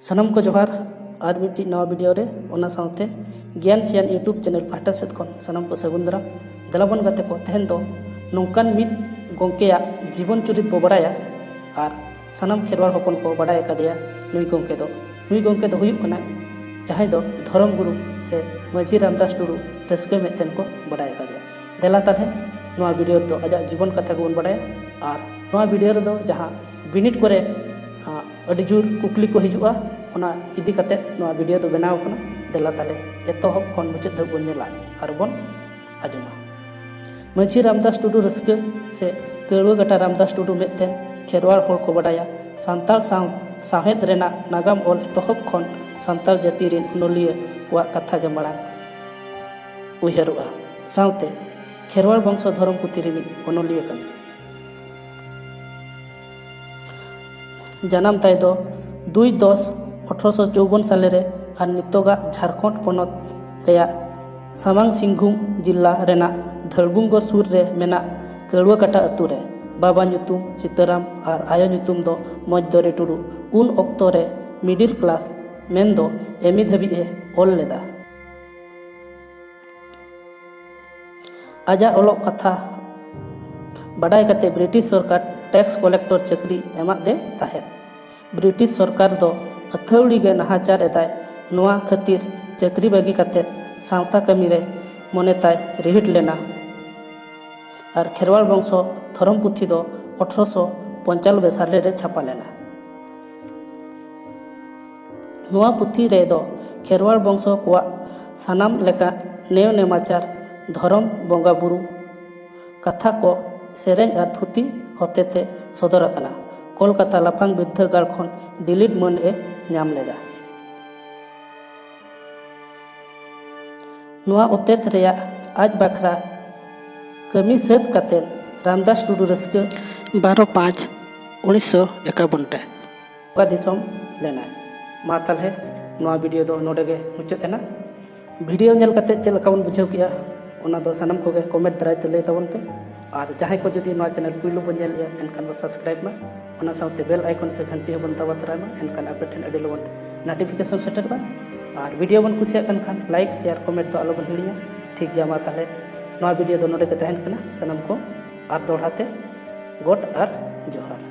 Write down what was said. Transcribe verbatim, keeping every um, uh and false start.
ᱥᱟᱱᱟᱢ ᱠᱚ ᱡᱚᱦᱟᱨ, ᱟᱨ ᱢᱤᱫᱴᱤᱡ ᱱᱟᱣᱟ ᱵᱷᱤᱰᱤᱭᱳ ᱨᱮ, ᱚᱱᱟ ᱥᱟᱶᱛᱮ ᱜᱮᱭᱟᱱ ᱥᱮᱭᱟᱱ YouTube ᱪᱮᱱᱮᱞ ᱯᱟᱦᱴᱟ ᱥᱮᱫ ᱠᱷᱚᱱ ᱥᱟᱱᱟᱢ ᱠᱚ ᱥᱟᱹᱜᱩᱱ ᱫᱟᱨᱟᱢ᱾ ᱫᱮᱞᱟ ᱵᱚᱱ ᱜᱟᱛᱮ ᱠᱚ, ᱛᱮᱦᱮᱧ ᱫᱚ ᱱᱚᱝᱠᱟᱱ ᱢᱤᱫ ᱜᱚᱢᱠᱮᱭᱟᱜ ᱡᱤᱵᱚᱱ ᱪᱩᱨᱤᱛ ᱵᱚ ᱵᱟᱲᱟᱭᱟ ᱟᱨ ᱥᱟᱱᱟᱢ ᱠᱷᱮᱨᱣᱟᱲ ᱦᱚᱯᱚᱱ ᱠᱚ ᱵᱟᱰᱟᱭ ᱟᱠᱟᱫᱮᱭᱟ ᱱᱩᱭ ᱜᱚᱢᱠᱮ ᱫᱚ᱾ ᱱᱩᱭ ᱜᱚᱢᱠᱮ ᱫᱚ ᱦᱩᱭᱩᱜ ᱠᱟᱱᱟᱭ ᱡᱟᱦᱟᱸᱭ ᱫᱚ ᱫᱷᱚᱨᱚᱢ ᱜᱩᱨᱩ ᱥᱮ ᱢᱟᱹᱡᱷᱤ ᱨᱟᱢᱫᱟᱥ ᱴᱩᱰᱩ ᱨᱟᱹᱥᱠᱟᱹ ᱢᱮᱫ ᱛᱮᱱ ᱠᱚ ᱵᱟᱰᱟᱭ ᱟᱠᱟᱫᱮᱭᱟ᱾ ᱫᱮᱞᱟ ᱛᱟᱦᱞᱮ ᱱᱚᱣᱟ ᱵᱷᱤᱰᱤᱭᱳ ᱨᱮᱫᱚ ᱟᱡᱟᱜ ᱡᱤᱵᱚᱱ ᱠᱟᱛᱷᱟ ᱜᱮᱵᱚᱱ ᱵᱟᱰᱟᱭᱟ, ᱟᱨ ᱱᱚᱣᱟ ᱵᱷᱤᱰᱤᱭᱳ ᱨᱮᱫᱚ ᱡᱟᱦᱟᱸ ᱵᱤᱱᱤᱰ ᱠᱚᱨᱮ, ᱟᱸ, ᱟᱹᱰᱤ ᱡᱳᱨ ᱠᱩᱠᱞᱤ ᱠᱚ ᱦᱤᱡᱩᱜᱼᱟ, ᱚᱱᱟ ᱤᱫᱤ ᱠᱟᱛᱮᱫ ᱱᱚᱣᱟ ᱵᱷᱤᱰᱤᱭᱳ ᱫᱚ ᱵᱮᱱᱟᱣ ᱟᱠᱟᱱᱟ᱾ ᱫᱮᱞᱟ ᱛᱟᱦᱞᱮ ᱮᱛᱚᱦᱚᱵ ᱠᱷᱚᱱ ᱢᱩᱪᱟᱹᱫ ᱫᱷᱟᱹᱵᱤᱡ ᱵᱚᱱ ᱧᱮᱞᱟ ᱟᱨ ᱵᱚᱱ ᱟᱸᱡᱚᱢᱟ᱾ ᱢᱟᱹᱡᱷᱤ ᱨᱟᱢᱫᱟᱥ ᱴᱩᱰᱩ ᱨᱟᱹᱥᱠᱟᱹ ᱥᱮ ᱠᱟᱹᱲᱣᱟᱹ ᱠᱟᱴᱟ ᱨᱟᱢᱫᱟᱥ ᱴᱩᱰᱩ ᱢᱮᱫ ᱛᱮ ᱠᱷᱮᱨᱣᱟᱲ ᱦᱚᱲ ᱠᱚ ᱵᱟᱰᱟᱭᱟ᱾ ᱥᱟᱱᱛᱟᱲ ᱥᱟᱶ ᱥᱟᱶᱦᱮᱫ ᱨᱮᱱᱟᱜ ᱱᱟᱜᱟᱢ ᱚᱞ ᱮᱛᱚᱦᱚᱵ ᱠᱷᱚᱱ ᱥᱟᱱᱛᱟᱲ ᱡᱟᱹᱛᱤ ᱨᱮᱱ ᱚᱱᱚᱞᱤᱭᱟᱹ ᱠᱚᱣᱟᱜ ᱠᱟᱛᱷᱟ ᱜᱮ ᱢᱟᱲᱟᱝ ᱩᱭᱦᱟᱹᱨᱚᱜᱼᱟ᱾ ᱥᱟᱶᱛᱮ ᱠᱷᱮᱨᱣᱟᱲ ᱵᱚᱝᱥᱚ ᱫᱷᱚᱨᱚᱢ ᱯᱩᱛᱷᱤ ᱨᱤᱱᱤᱡ ᱚᱱᱚᱞᱤᱭᱟᱹ ᱠᱟᱱᱟᱭ᱾ ᱡᱟᱱᱟᱢ ᱛᱟᱭ ᱫᱚ ᱫᱩᱭ ᱫᱚᱥ ᱟᱴᱷᱨᱚᱥᱚ ᱪᱳᱣᱵᱚᱱ ᱥᱟᱞᱮ ᱨᱮ ᱟᱨ ᱱᱤᱛᱚᱜᱟᱜ ᱡᱷᱟᱲᱠᱷᱚᱸᱰ ᱯᱚᱱᱚᱛ ᱨᱮᱭᱟᱜ ᱥᱟᱢᱟᱝ ᱥᱤᱝᱵᱷᱩᱢ ᱡᱤᱞᱟ ᱨᱮᱱᱟᱜ ᱫᱷᱟᱹᱲᱵᱩᱝᱜᱚ ᱥᱩᱨ ᱨᱮ ᱢᱮᱱᱟᱜ ᱠᱟᱹᱲᱣᱟᱹ ᱠᱟᱴᱟ ᱟᱹᱛᱩ ᱨᱮ᱾ ᱵᱟᱵᱟ ᱧᱩᱛᱩᱢ ᱪᱤᱛᱟᱹᱨᱟᱢ ᱟᱨ ᱟᱭᱳ ᱧᱩᱛᱩᱢ ᱫᱚ ᱢᱚᱡᱽᱫᱚᱨᱮ ᱴᱩᱰᱩ᱾ ᱩᱱ ᱚᱠᱛᱚ ᱨᱮ ᱢᱤᱰᱤᱞ ᱠᱞᱟᱥ ᱢᱮᱱᱫᱚ ᱮᱢ ᱮ ᱫᱷᱟᱹᱵᱤᱡ ᱮ ᱚᱞ ᱞᱮᱫᱟ᱾ ᱟᱡᱟᱜ ᱚᱞᱚᱜ ᱠᱟᱛᱷᱟ ᱵᱟᱰᱟᱭ ᱠᱟᱛᱮ ᱵᱨᱤᱴᱤᱥ ᱥᱚᱨᱠᱟᱨ ᱴᱮᱠᱥ ᱠᱚᱞᱮᱠᱴᱚᱨ ᱪᱟᱹᱠᱨᱤ ᱮᱢᱟᱫ ᱫᱮ ᱛᱟᱦᱮᱸᱫ᱾ ᱵᱨᱤᱴᱤᱥ ᱥᱚᱨᱠᱟᱨ ᱫᱚ ᱟᱹᱛᱷᱟᱹᱣᱲᱤ ᱜᱮ ᱱᱟᱦᱟᱪᱟᱨ ᱮᱫᱟᱭ, ᱱᱚᱣᱟ ᱠᱷᱟᱹᱛᱤᱨ ᱪᱟᱹᱠᱨᱤ ᱵᱟᱹᱜᱤ ᱠᱟᱛᱮ ᱥᱟᱶᱛᱟ ᱠᱟᱹᱢᱤ ᱨᱮ ᱢᱚᱱᱮ ᱛᱟᱭ ᱨᱤᱦᱤᱴ ᱞᱮᱱᱟ᱾ ᱟᱨ ᱠᱷᱮᱨᱣᱟᱲ ᱵᱚᱝᱥᱚ ᱫᱷᱚᱨᱚᱢ ᱯᱩᱛᱷᱤ ᱫᱚ ᱟᱴᱷᱨᱚᱥᱚ ᱯᱚᱧᱪᱟᱱᱚᱵᱵᱳᱭ ᱥᱟᱞᱮ ᱨᱮ ᱪᱷᱟᱯᱟ ᱞᱮᱱᱟ᱾ ᱱᱚᱣᱟ ᱯᱩᱛᱷᱤ ᱨᱮᱫᱚ ᱠᱷᱮᱨᱣᱟᱲ ᱵᱚᱝᱥᱚ ᱠᱚᱣᱟᱜ ᱥᱟᱱᱟᱢ ᱞᱮᱠᱟᱱ ᱱᱮᱣ ᱱᱮᱢᱟᱪᱟᱨ, ᱫᱷᱚᱨᱚᱢ ᱵᱚᱸᱜᱟ ᱵᱩᱨᱩ ᱠᱟᱛᱷᱟ ᱠᱚ ᱥᱮᱨᱮᱧ ᱟᱨ ᱛᱷᱩᱛᱤ ᱦᱚᱛᱮᱛᱮ ᱥᱚᱫᱚᱨ ᱟᱠᱟᱱᱟ᱾ ᱠᱳᱞᱠᱟᱛᱟ ᱞᱟᱯᱷᱟᱝ ᱵᱤᱨᱫᱟᱹᱜᱟᱲ ᱠᱷᱚᱱ ᱰᱤᱞᱤᱴ ᱢᱟᱹᱱ ᱮ ᱧᱟᱢ ᱞᱮᱫᱟ᱾ ᱱᱚᱣᱟ ᱚᱛᱮᱛ ᱨᱮᱭᱟᱜ ᱟᱡ ᱵᱟᱠᱷᱨᱟ ᱠᱟᱹᱢᱤ ᱥᱟᱹᱛ ᱠᱟᱛᱮ ᱨᱟᱢᱫᱟᱥ ᱴᱩᱰᱩ ᱨᱟᱹᱥᱠᱟᱹ ᱵᱟᱨᱚ ᱯᱟᱸᱪ ᱩᱱᱤᱥᱥᱚ ᱮᱠᱟᱵᱚᱱ ᱨᱮ ᱚᱠᱟ ᱫᱤᱥᱚᱢ ᱞᱮᱱᱟᱭ᱾ ᱢᱟ ᱛᱟᱦᱞᱮ ᱱᱚᱣᱟ ᱵᱷᱤᱰᱤᱭᱳ ᱫᱚ ᱱᱚᱰᱮ ᱜᱮ ᱢᱩᱪᱟᱹᱫ ᱮᱱᱟ᱾ ᱵᱷᱤᱰᱤᱭᱳ ᱧᱮᱞ ᱠᱟᱛᱮ ᱪᱮᱫ ᱞᱮᱠᱟ ᱵᱚᱱ ᱵᱩᱡᱷᱟᱹᱣ ᱠᱮᱜᱼᱟ, ᱚᱱᱟ ᱫᱚ ᱥᱟᱱᱟᱢ ᱠᱚᱜᱮ ᱠᱚᱢᱮᱱᱴ ᱫᱟᱨᱟᱭ ᱛᱮ ᱞᱟᱹᱭ ᱛᱟᱵᱚᱱ ᱯᱮ᱾ ᱟᱨ ᱡᱟᱦᱟᱸᱭ ᱠᱚ ᱡᱩᱫᱤ ᱱᱚᱣᱟ ᱪᱮᱱᱮᱞ ᱯᱩᱭᱞᱩ ᱵᱚᱱ ᱧᱮᱞᱮᱫᱼᱟ, ᱮᱱᱠᱷᱟᱱ ᱵᱚ ᱥᱟᱵᱥᱠᱨᱟᱭᱤᱵ ᱢᱟ, ᱚᱱᱟ ᱥᱟᱶᱛᱮ ᱵᱮᱞ ᱟᱭᱠᱚᱱ ᱥᱮ ᱜᱷᱟᱱᱴᱤ ᱦᱚᱸᱵᱚᱱ ᱫᱟᱵᱟ ᱛᱚᱨᱟᱭ ᱢᱟ, ᱮᱱᱠᱷᱟᱱ ᱟᱯᱮ ᱴᱷᱮᱱ ᱟᱹᱰᱤ ᱞᱚᱜᱚᱱ ᱱᱳᱴᱤᱯᱷᱤᱠᱮᱥᱚᱱ ᱥᱮᱴᱮᱨᱚᱜᱼᱟ᱾ ᱟᱨ ᱵᱷᱤᱰᱤᱭᱳ ᱵᱚᱱ ᱠᱩᱥᱤᱭᱟᱜ ᱠᱟᱱ ᱠᱷᱟᱱ ᱞᱟᱭᱤᱠ, ᱥᱮᱭᱟᱨ, ᱠᱚᱢᱮᱱᱴ ᱫᱚ ᱟᱞᱚᱵᱚᱱ ᱦᱤᱲᱤᱧᱟ᱾ ᱴᱷᱤᱠ ᱜᱮᱭᱟ, ᱢᱟ ᱛᱟᱦᱚᱞᱮ ᱱᱚᱣᱟ ᱵᱷᱤᱰᱤᱭᱳ ᱫᱚ ᱱᱚᱰᱮ ᱜᱮ ᱛᱟᱦᱮᱱ ᱠᱟᱱᱟ᱾ ᱥᱟᱱᱟᱢ ᱠᱚ ᱟᱨ ᱫᱚᱦᱲᱟ ᱛᱮ ᱜᱚᱰ ᱟᱨ ᱡᱚᱦᱟᱨ᱾